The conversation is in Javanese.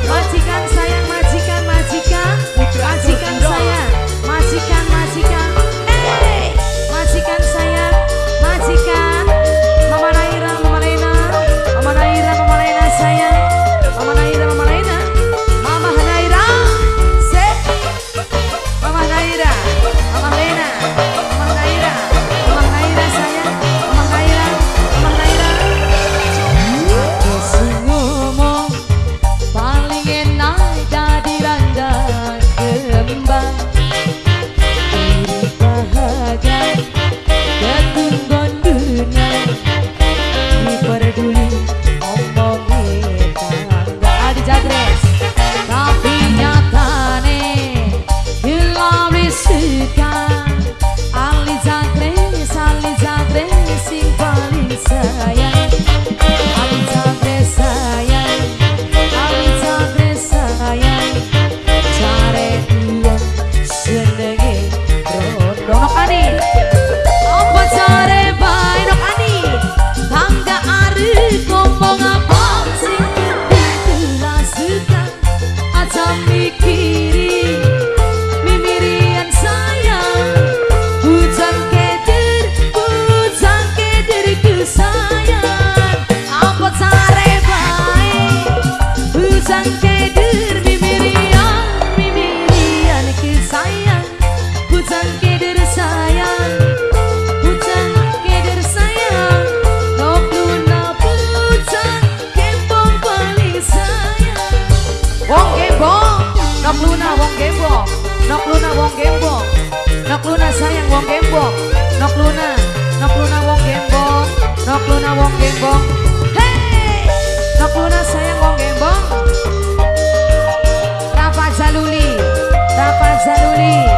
Majikan sayang, majikan, majikan, majikan sayang, majikan, majikan, hey, majikan sayang, majikan, Mama Naira, Mama Lena, Mama Naira, Mama Lena sayang, Mama Naira, Mama Lena, Mama Naira, se, Mama Naira, Mama Lena, Mama Naira, Mama Naira sayang, Mama Naira, Mama Naira. Aku sing ngomong paling enak jadi randa kembang. Bahagia ketunggon dunia diperduli omongi tangga Adi Jagres. Tapi nyatane hilang suka Ali Jagres, Ali Jagres sing paling sayang. Ali Jagres sayang, Ali Jagres sayang. Care uang senenge rondo. Nok Ani, apa care bae Nok Ani? Tangga arep ngomong apa sing penting suka. Aja mikiri mimirian sayang. Hujan keder, hujan kederku sayang. Apa care bae hujan keder mimirian, mimirian ku sayang. Hujan keder sayang, hujan keder sayang. Nok Luna hujan gembong paling sayang. Wong gembong, Nok Luna wong gembong, Nok Luna wong gembong, Nok Luna sayang wong gembong, Nok Luna, Nok Luna wong gembong, Nok Luna wong gembong. Hey, Nok Luna sayang wong gembong. Rafa Zaluli, Rafa Zaluli.